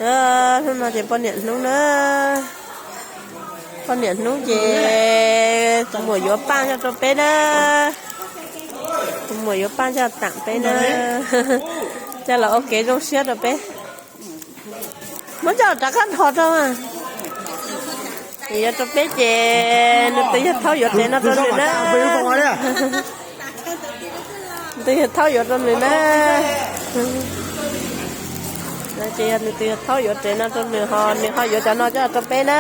Hnub no ces poj niam hnub na, poj niam hnub ces tus muam yuav paj coj rau peb na, tus muam yuav paj coj tam peb na, coj los ua kev zoo siab rau peb. Muab coj rov qab dhos rau mas. Yuav rau peb ces nws tus yawg Thaub yuav tsev no rau nws na. Nws tus yawg Thaub yuav rau nws na. Ces yog nws tus yawg Thaub yuav tsev no rau nws ho nws ho yuav cov no coj rau peb na,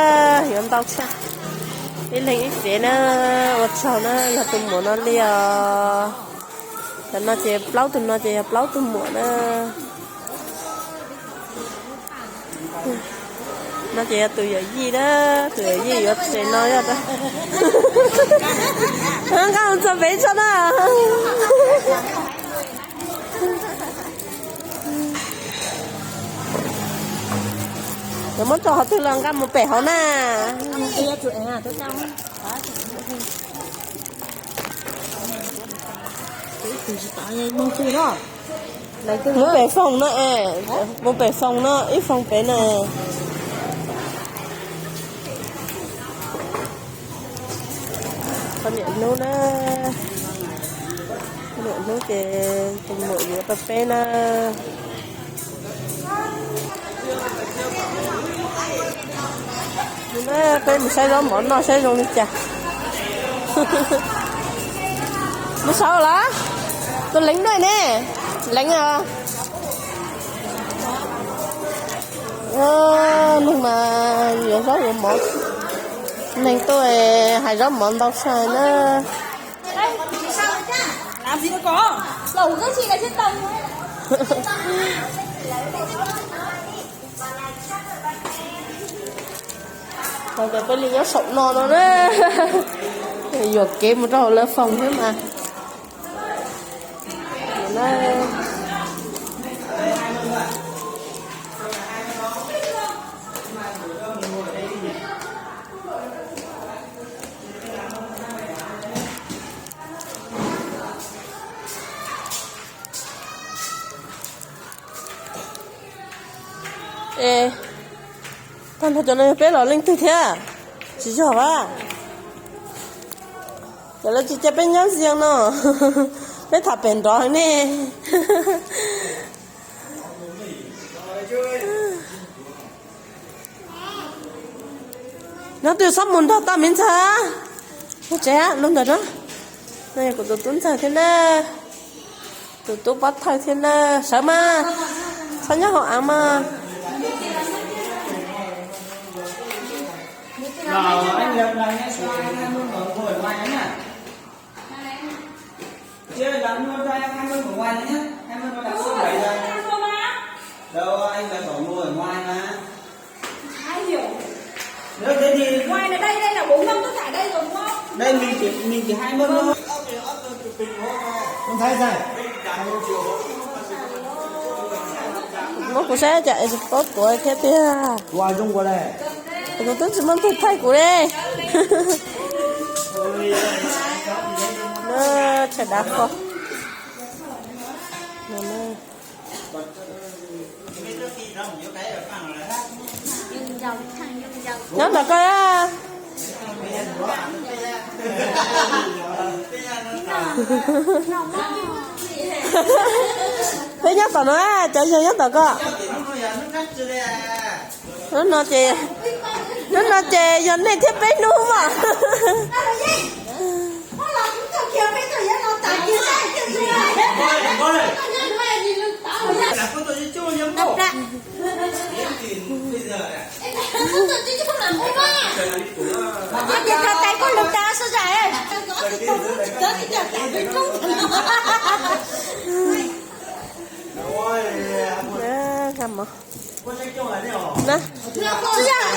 yuav ntau tshaj. Ib leeg ib tsev na, ua tsaug na, yog tus muam no li os. Cov no ces plaub tug no ces yog plaub tug muam na. No ces yog tus yawm yij na, tus yawm yij yuav tsev no yog nqaj txog pem tso na. Yuav muab rau qhov twg los nqa mus pem hauv na. Mus pem foom no, mus pem foom no, ib foom pem na. Poj niam hnub na, poj niam hnub ces tus muam yuav rau peb na. Peb mus saib zaub mov noj saib zoo li cas. Mus saud los? Tus Leev dua ne? Leev os. Neeg mas yuav zaub yuav mov, neeg tuaj hais zaub mov ntau tshaj na. Peb li nyob saum no no na, yuam kev mus rau hauv lawv foom thiab mas. Es tag nrho cov no yog peb los leej twg thiab? Tsis yog a? Cov lawv tsis cia peb nyob ntxiag no, peb tham pem nrov heev ne. Nyob twg txhob mus nrog tau me ntxhais. Mus tsev lub ntawd na. No yog kuv tus tub ntxawg thiab na, tus tub pov thawj thiab na. Sawv mas, txhob nyob hauv av mas. Muab kuv saib cas es tsis paub tuav thiab tiag. Kuv twb tsis muaj tus thaij kuv li. Tshav dav kho. Nyob ntawm koj. Peb nyob tom no, cov yog nyob tom koj. Hnub no ces, hnub no ces yog nej thiab peb hnub mas.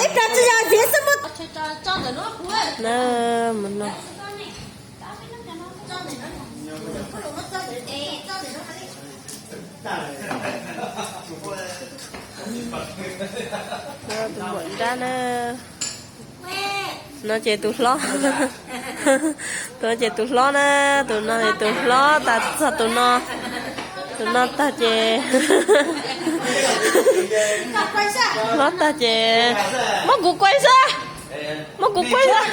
Ib pliag tsis yog vim xwb mus. Tus muam nrab na. No ces tus hlob, tus no ces tus hlob na, tus no ces tus hlob tas txog tus no, tus no tag ces Hlob tag ces muab kuv quay xwb, muab kuv quay xwb.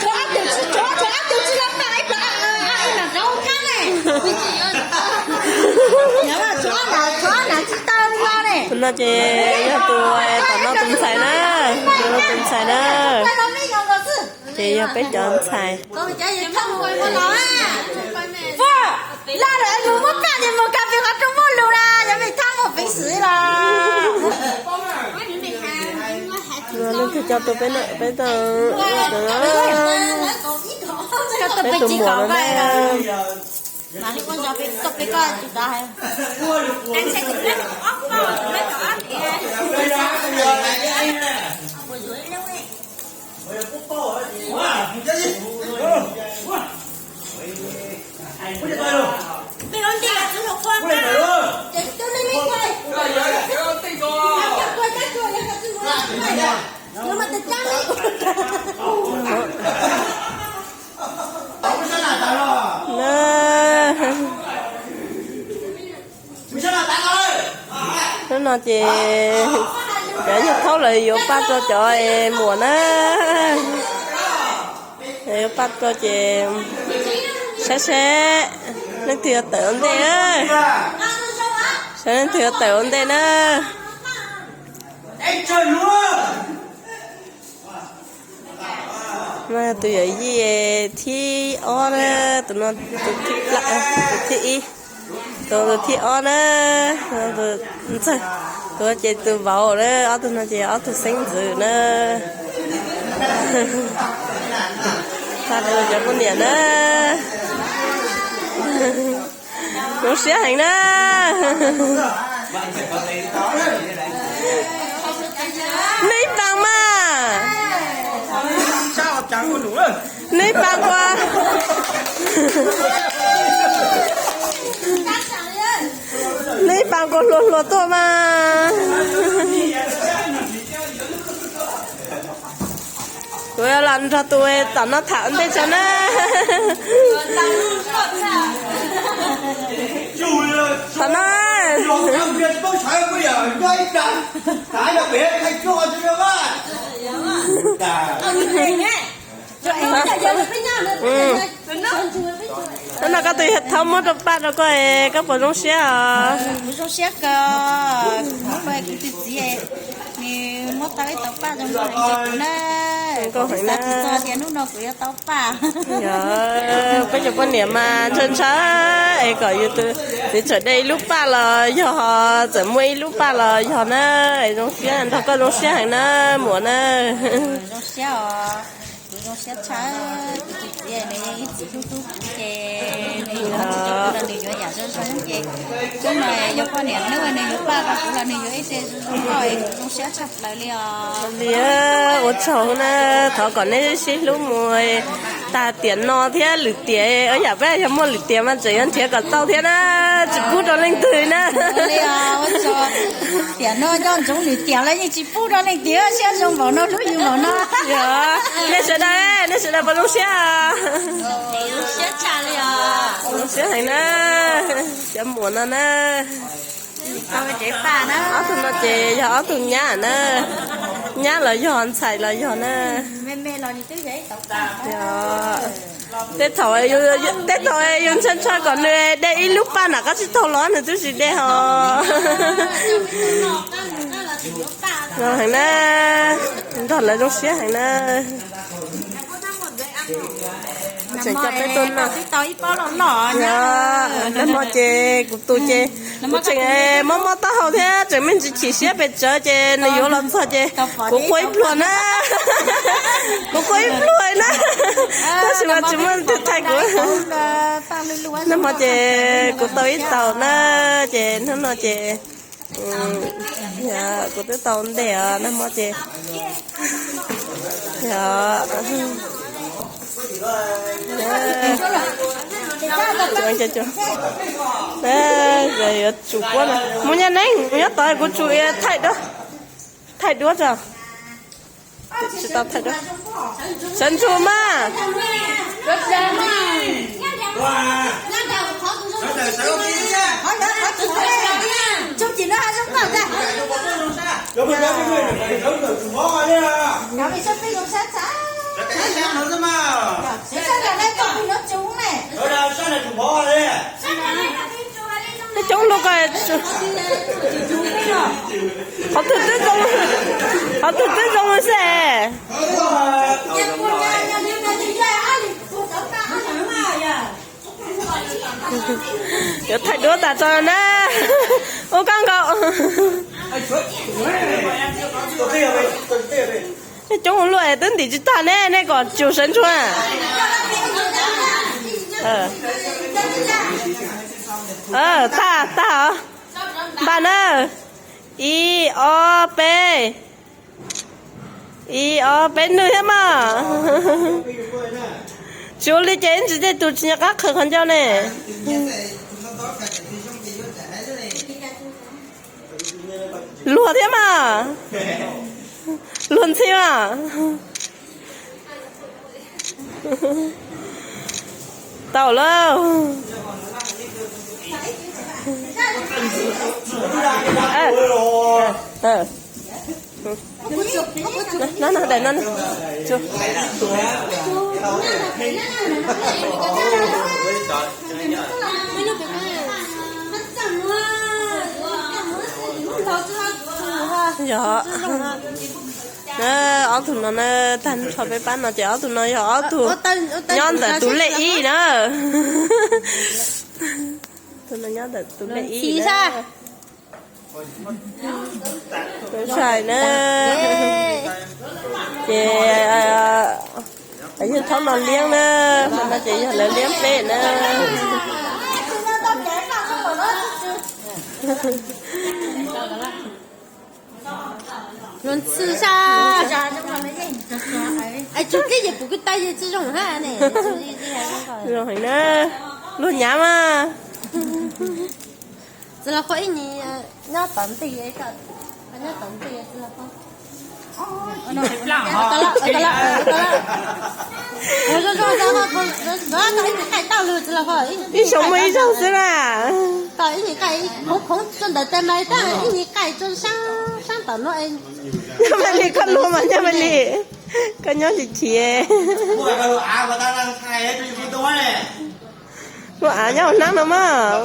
No ces yog tus, tam no tus ntxhais na, tus ntxhais na. Ces yog peb cov ntxhais. Leej twg coj tuaj peb na, peb tau, peb tus muam no na. Hnub no ces cov yawg thaub lawv yuav paj rau cov es muam na. Yuav paj rau ces saib seb leej twg yuav tawm ua ntej, saib leej twg yuav tawm ua ntej na. No tus yawm yij thib ob na, tus no tus thib, tus thib ib, tus, tus thib ob na, tus ntxawg, tus ces tus vauv na, ob tug no ces ob tug xeeb ntxwv na. Tag rau cov poj niam na. Zoo siab heev na. Nej ib paas mas, nej ib paas nkaus, nej ib paas nkaus hluas hluas tuaj mas. Kuv yuav los nrog tus tom no tham ua ntej tso na. Tom no, hnub no koj tus yawg thaub muab rau paj rau koj, koj puas zoo siab os? Kuv zoo siab kawg, kuv tus txiv nws muab tau ib tau paj zoo nkauj heev rau kuv na. Kuv xav tsis txog tias hnub no kuv yuav tau paj. Yog, peb cov poj niam mas ntshaw ntshaw es kom yus tus txiv txawm de ib lub paj los yog, txawm muaj ib lub paj los yog na. Zoo siab nrog koj, zoo siab heev na muam na. Zoo siab os, kuv zoo siab tshaj. Kuv tus txiv nws yeej ib txwm hlub hlub kuv ces nws yuav tsis coj kuv los nws yuav yam zoo zoo ces hnub no yog poj niam hnub nws yuav paj rau kuv los nws yuav ib ce zoo zoo nkauj es kuv zoo siab tshaj plaws li os. Li ua tsaug na, thov kom neb sib hlub mus tag tiam no thiab lwm tiam, yam peb yog muaj lwm tiam mas tseem yuav nrhiav kom tau thiab na, tsis pub rau leej twg na. Tiam no nco ntsoov lwm tiam los yeej tsis pub rau leej twg, siab zoo npaum no hlub yus npaum no. Nej sawv daws, nej sawv daws puas zoo siab? Zoo siab heev na, cov muam no na. Ob tug no ces yog ob tug nyab na, nyab los yog, ntxhais los yog na. Tej thaum, tej thaum yus ntshaw ntshaw kom nws de ib lub paj nram qab tsib taug los nws twb tsis de hos. Zoo heev na, nrog lawv zoo siab heev na. Tseem coj peb tuaj noj. Nag hmo ces kuv tus ces kuv tseem mob mob taub hau thiab tseem me ntsis chim siab pes tsawv ces nws yuav los txog ces kuv qua ib pluag na. Kuv qua ib pluag na, tab sis mas tsis muaj tus thaij kuv. Nag hmo ces kuv tau ib taus na, ces hnub no ces kuv twb tau ntej os, nag hmo ces yuav tsum puab no mus nyob neeb, mus nyob tod kuv tsum thaij duab, thaij duab tso. Tsis tau thaij duab. Sawv ntsug mas. Coob luaj ko, qhov twg twb zoo, qhov twg twb zoo xwb. Yuav thaij duab tas tso na. Ua koj nkaus. Coob ua luaj twb ntim tsis tag ne, nej kom tsus sawv ntsug. Tag tag os. Npaj na. Ib ob peb. Ib ob peb, nws thiab mas. Tsis ua li ces ib ntsis tej tus tsis nco qab qhwv qhov ncauj ne. Luag thiab mas. Luag ntxhi mas. Tau lawm. No, no, daim no, no. Yog ob tug no na, tag nrho peb pab no ces ob tug no yog ob tug nyob ntawm tus lej ib na. Tus no nyob ntawm tus lej ib na. Tus sai na. Ces yog thaub no liab na, no ces yog lawv liab peb na. Luag ntxhi sab. Es tsum kib yus pum kib tau yus tsis zoo hab ne. Zoo heev na, luag nyav mas. Txiv Lau Qhua ib nyuag nyob tom ntej, nyob tom ntej Txiv Lau Qhua. Ib xyoo muaj ib zaug xwb na. Koj ib nyuag qaij khoov khoov rau ntawm tes mas ib nyuag qaij rau sab tom no. Nyaj Maj Lis, koj luag mas Nyaj Maj Lis, koj nyob tsis chim. Muaj av nyob hauv hnab no mas.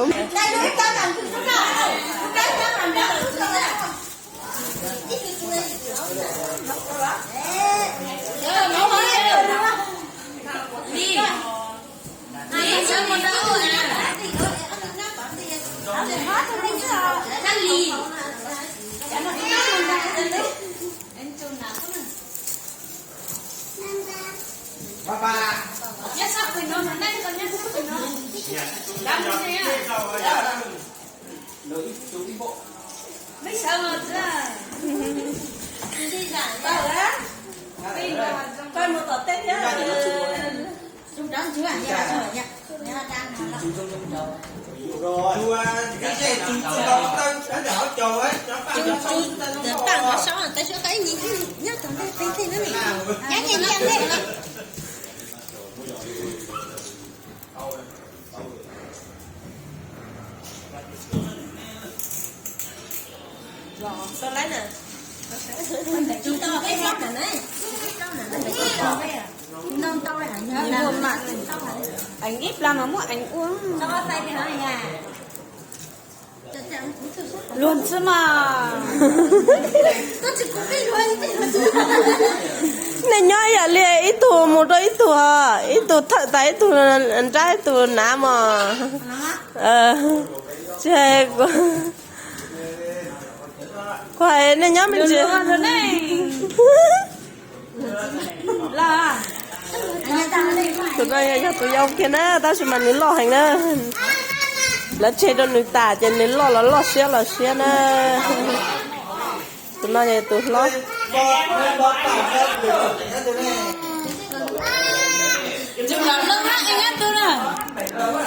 Eev ib plag mas muab eev ua. Luag ntxhi mas. Nej nyob ib yam li ib tug mus rau ib tug, ib tug thawj tas ib tug nrab ib tug hnav mos. Tsis hais, kuv hais nej nyob me ntsis. Tus no yog tus yau kiag na, tab sis mas nws loj heev na. Lawv tseg rau nws tas ces nws loj los loj siab los siab na. Tus no yog tus hlob.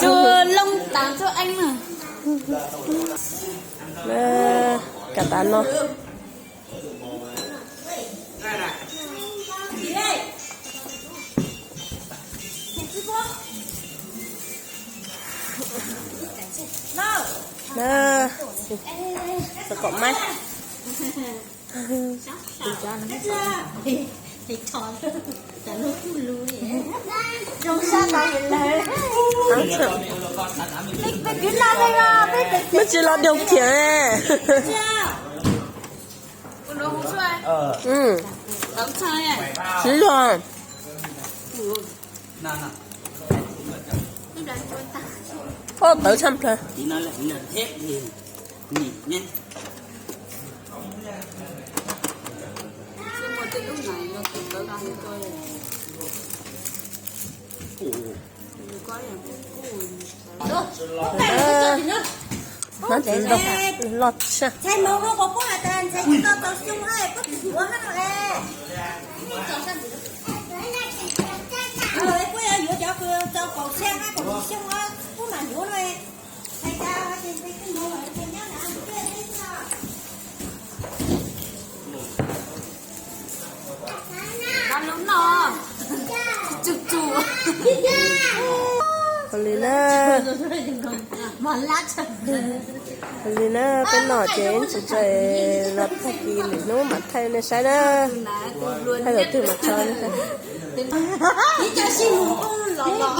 Tus loo tas tus eev na. Kav tas no. Kom mab. Mab tsis los điều khiển. Tsis yog. Tawv tshaj plaws. Hmab txiv ntoo loj tshaj. Ua li na, ua li na, peb noj ces tsis tso, los tag kis lwm hnub mam thaij nej saib na. Thaij thaum twg mam tso nej saib.